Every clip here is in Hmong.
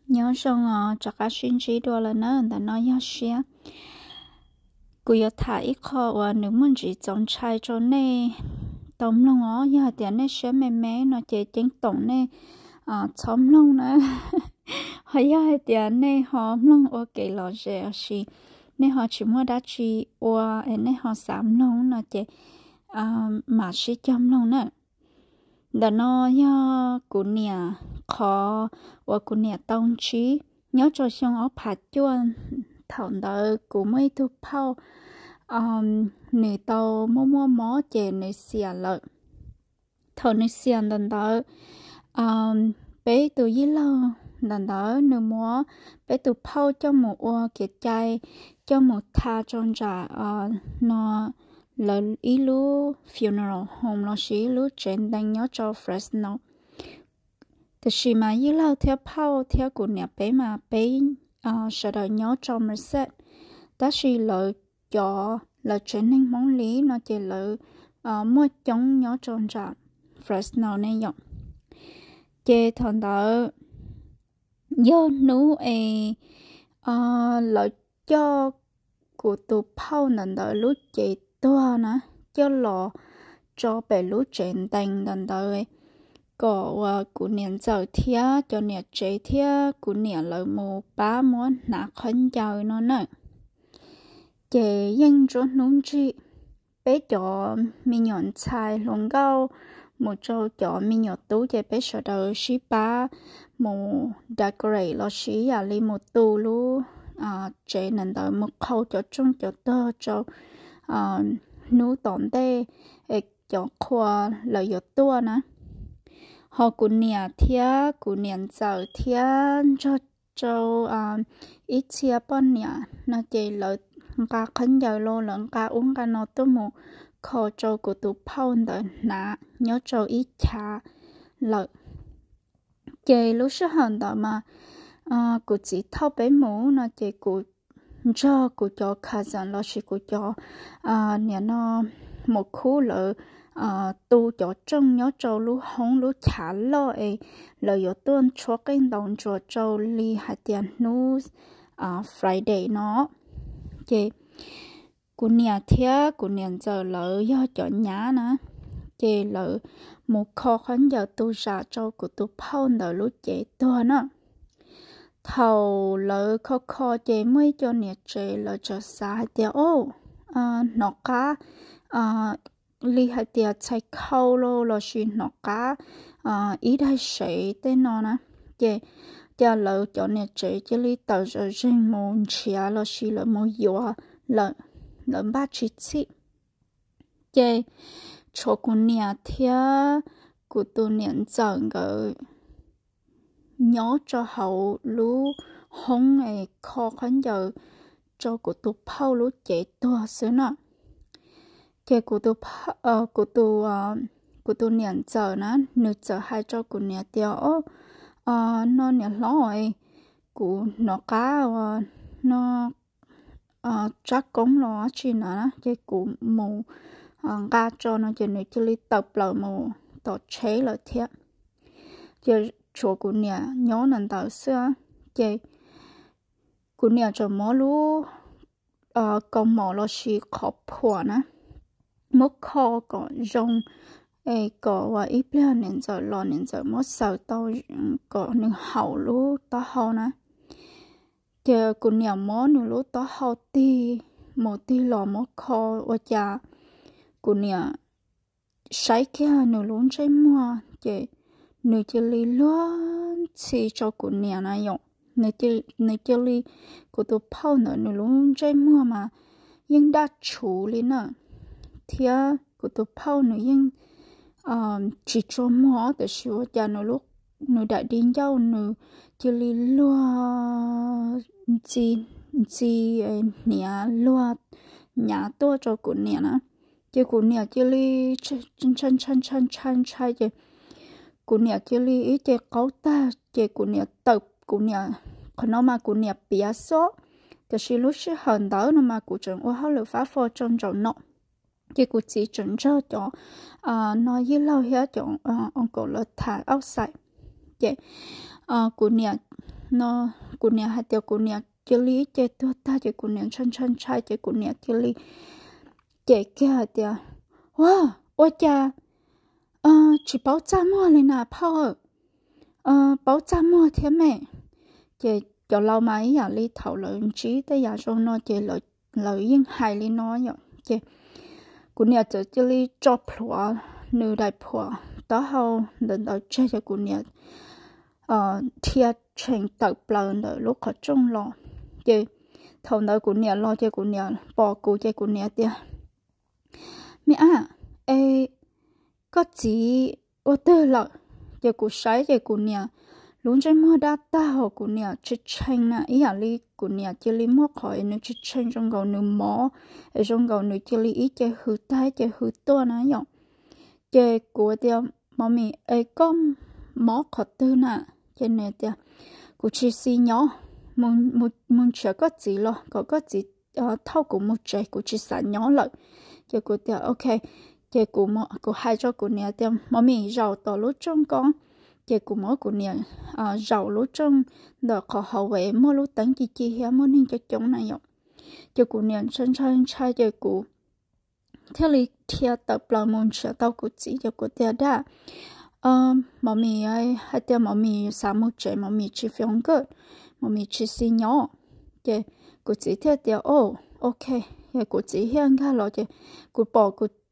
Nyob zoo os, rov qab sib ntsib dua lawm na. Ntawm no yog Siab. Kuv yuav tham ib qho uas nws muaj ntsis txaus ntshai rau nej tau mloog os. Yog hais tias nej siab me me no ces ceeb toom nej txhob mloog na. Ho yog hais tias nej ho mloog ua kev lom zem los sis nej ho tsis muaj dab tsi ua es nej ho xav mloog no ces mam sib cog mloog na. Ntawm no yog kuv niam qhov uas kuv niam tau ntsib nyob rau xyoo ob phav cuaj. Thaum ntawd kuv muaj ib tug phauj, nws tau muaj muaj mob ces nws xiam lawm. Thaum nws xiam ntawm ntawd, peb tus yij laug ntawm ntawd nws muab peb tus phauj coj mus ua kev cai, coj mus tha rau nram no lawv ib lub funeral home los sis ib lub tsev ntees nyob rau Fresno. Tiam sis mas yij laug thiab phauj thiab kuv niam peb mas peb sawv daws nyob rau Merced, tab sis lawv cov lawv tsev neeg Hmoob li no ces lawv muaj coob nyob rau nram Fresno ne yom. Ces thaum ntawd yog hnub es lawv coj kuv tus phauj ntawm ntawd lub cev tuag na, coj los tso pem lub tsev ntees ntawm ntawd kom uas kuv niam ntxawm thiab cov niam tsev thiab kuv niam lawv mus pab muab hnav khaub ncaws no na. Ces yeej ntsuab hnub ntsig, peb cov me nyuam ntxhais hluas nkauj mus rau cov me nyuam tub ces peb sawv daws sib pab mus decorate los sis yam li mus tu lub tsev ntawm ntawd, mus qhau cov rooj cov tuag rau hnub tom ntej es cov qhua lawv yuav tuaj na. Ho kuv niam thiab kuv niam ntxawm thiab nrog rau ib txhia poj niam no ces lawv nqa khaub ncaws los lawv nqa ub nqa no tuaj mus kho rau kuv tus phauj ntawd hnav nyob rau ib chav lawm. Ces lub sij hawm ntawd mas kuv txiv thauj peb mus no ces kuv nrog kuv cov cousin los sis kuv cov niam no mus khub lawv tu cov rooj nyob rau lub hoob lub chav loj es lawv yuav tuaj tshuab qeej ntaus ntsuas rau li hais tias hnub Friday no. Ces kuv niam thiab kuv niam ntxawm lawv yog cov nyab na, ces lawv mus kho khaub ncaws tu zam rau kuv tus phauj ntawd lub cev tuag na. Thaum lawv kho kho ces muaj ib co niam tsev lawv txawm xav hais tias, o, hnov qab li hais tias txhais khau los los sis hnov qab ib daig sev tej no na. Ces cas lawv cov niam tsev cia li tawm zom zeeg mus nrhiav los sis lawv mus yuav lawm, lawv npaj tsis txhij. Ces tshuav kuv niam thiab kuv tus niam ntxawm nkawd nyob rau hauv lub hoob es kho khaub ncaws rau kuv tus phauj lub cev tuag xwb na. Ces kuv tus, kuv tus niam ntxawm na, nws txawm hais rau kuv niam tias, o, no niam hlob, kuv hnov qab uas no tsab koob los dab tsi no na, ces kuv mus nqa tso no ces nws cia li tawm plaws mus tom tsheb lawm thiab. Ces tshuav kuv niam nyob ntawm ntawd xwb. Ces kuv niam txawm muab lub kaus mom los sis qhov phuam na, muab kho kom zoo, es kom uas ib pliag niam ntxawm los niam ntxawm muab xaws tau kom nws haum lub taub hau na. Ces kuv niam muab nws lub taub hau tig mus tig los muab kho, ua cas kuv niam saib kiag nws lub ntsej muag ces nws cia li luag ntxhi rau kuv niam na yom. Nws cia li, kuv tus phauj ntawd nws lub ntsej muag mas yeej daj tshuv li na, thiab kuv tus phauj nws yeej tsis tshua muag tiam sis ua cas nws daim di ncauj nws cia li luag ntxhi, ntxhi hniav luag nyav tuaj rau kuv niam na. Ces kuv niam cia li ntshai ntshai ntshai ntshai ces kuv niam cia li ib ce qaug tag ces kuv niam tawm, kuv niam, qhov no mas kuv niam piav xwb, tiam sis lub sij hawm ntawd no mas kuv tseem ua hauj lwm fab fo rau nraum no. Ces kuv txiv tseem nrog cov no yij laug thiab cov uncle lawv tham outside. Ces kuv niam no kuv niam hais tias kuv niam cia li ib ce tuag tag ces kuv niam ntshai ntshai ntshai ces kuv niam cia li cem kiag hais tias, Ua, ua cas tsis paub txaj muag li na phauj? Paub txaj muag thiab me. Ces cov laus mas ib yam li thaum lawv ntsib tej yam zoo no ces lawv yeej hais li no yom. Ces kuv niam txawm cia li tso plhuav nws daim phuam taub hau ntawd ntawd tseg ces kuv niam dhia tshee tawm plaws ntawm lub qhov rooj los. Ces thaum ntawd kuv niam los ces kuv niam pom kuv ces kuv niam tias, Me ab, es koj txiv ua twg lawm? Ces kuv saib ces kuv niam lub ntsej muag dab tag hos kuv niam tshee tshee na, ib yam li kuv niam cia li muaj qhov nws tshee tshee zoo nkaus nws mob, es zoo nkaus nws cia li ib ce hws tag ib ce hws tuaj na yom. Ces kuv tias, Mom, es koj mob qhov twg na? Ces nws tias, Kuv tsis xis nyob, mus nrhiav koj txiv los kom koj txiv thauj kuv mus tsev, kuv tsis xav nyob lawm. Ces kuv tias, Ok. Ces kuv hais rau kuv niam tias, Mom, zaum tom lub rooj ko. Ces kuv muab kuv niam zaum lub rooj ntawm qhov hauv es muaj lub teeb ci ci thiab muaj neeg coob coob na yom. Ces kuv niam ntshai ntshai ntshai ces kuv thiaj li dhia tawm plaws mus nrhiav tau kuv txiv ces kuv tias, Dad, Mom, hais tias Mom xav mus tsev, Mom tsis feel good, Mom tsis xis nyob. Ces kuv txiv thiaj tias, O, ok. Ces kuv txiv thiaj nkag los ces kuv pom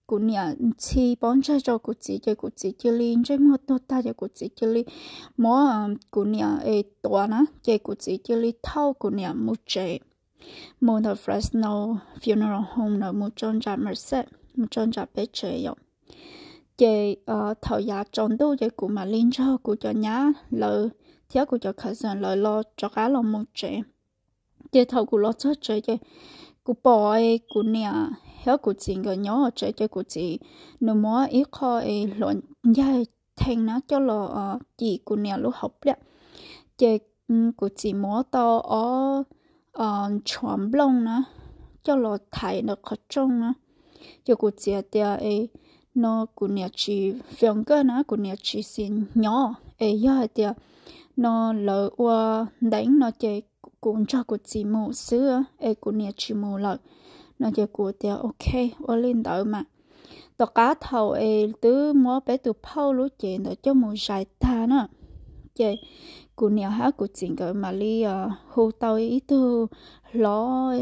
kuv niam ntxhi pob ntseg rau kuv txiv ces kuv txiv cia li ntsej muag tuag tag ces kuv txiv cia li muab kuv niam es tuav na ces kuv txiv cia li thauj kuv niam mus tsev, mus ntawm Fresno Funeral Home na mus rau nram Merced, mus rau nram peb tsev yom. Ces thaum yav tsaus ntuj ces kuv mam li nrog kuv cov nyab lawv thiab kuv cov cousin lawv los rov qab los mus tsev. Ces thaum kuv los txog tsev ces kuv pom kuv niam thiab kuv txiv nkawd nyob tsev ces kuv txiv nws muab ib qho es hluav ncaig thee na coj los cim kuv niam lub hauv pliaj. Ces kuv txiv muab tau ob ntshuav nplooj na coj los thaiv ntawm qhov rooj na. Ces kuv txiv tias, No kuv niam tsis feel good na, kuv niam tsis xis nyob es yog hais tias no lawv ua nteev no ces kuv nrog kuv txiv mus xwb es kuv niam tsis mus lawm no ces kuv tias, Ok, ua li ntawd mas. Tom qab thaum es twb muab peb tus phauj lub cev ntawd coj mus zais tag na, ces kuv niam thiab kuv txiv nkawd mam li hu tau ib tug hlob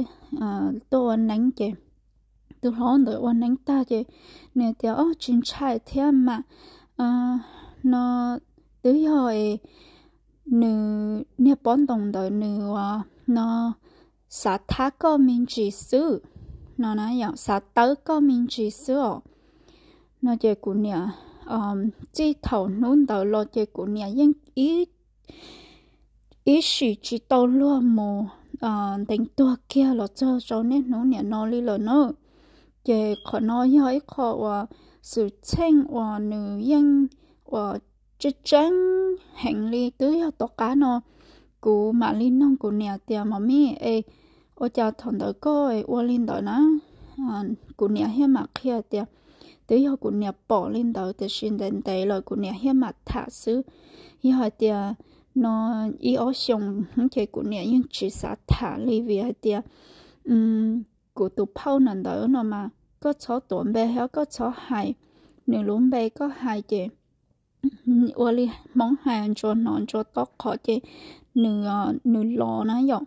tuaj ua neeb ces tus hlob ntawd ua neeb tag ces nws tias, O, tsis ntshai thiab mas, no twb yog nws niag pob ntoos ntawd nws ua no xav thab koj me ntsis xwb no na, xav tawb koj me ntsis xwb os no ces kuv niam txij thaum hnub ntawd los ces kuv niam yeej ib sim tsis tau luag mus nteev tuag kiag los txog rau niaj hnub niam no li lawm na. Ces qhov no yog ib qho uas xwm txheej uas nws yeej uas tseeb tseeb heev li. Twb yog tom qab no kuv mam li noog kuv niam tias, Mom, es ua cas thaum ntawd koj ua li ntawd na? Kuv niam thiaj mam qhia tias twb yog kuv niam pom li ntawd tiam sis ntev ntev lawm kuv niam thiaj mam tham xwb. Yog hais tias no ib ob xyoos ces kuv niam yeej tsis xav tham li vim hais tias kuv tus phauj ntawd no mas koj txhob tuav npe thiab koj txhob hais nws lub npe, koj hais ces ua li Hmoob hais ntsuas hnov ntsuas tob qhov ces nws los na yom.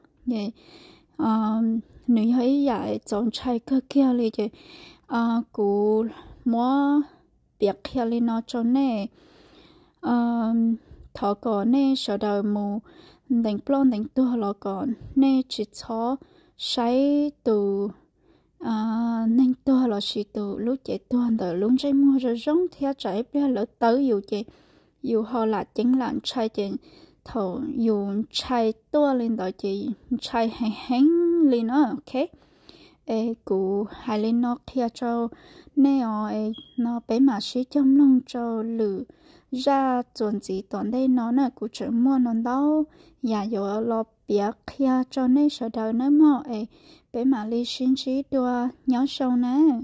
Nws yog ib yam txaus ntshai kawg kiag li ces kuv muab piav qhia li no rau nej. Thov kom nej sawv daws mus nteev ploj nteev tuag los kom nej tsis txhob saib tus neeg tuag lossis tus lub cev tuag ntawd lub ntsej muag zoo zoo thiab tsam ib pliag lawv tawb yus ces yus ho lam ceeb lam ntshai ces thaum yus ntshai tuaj li ntawd ces ntshai heev heev li na, ok. Es kuv hais li no qhia rau nej os, no peb mam sib cog mloog rau lwm zaj txuas ntxiv tom ntej no na, kuv tseem muaj no ntau yam yuav los piav qhia rau nej sawv daws nawb mog, es peb mam li sib ntsib dua, nyob zoo nawb.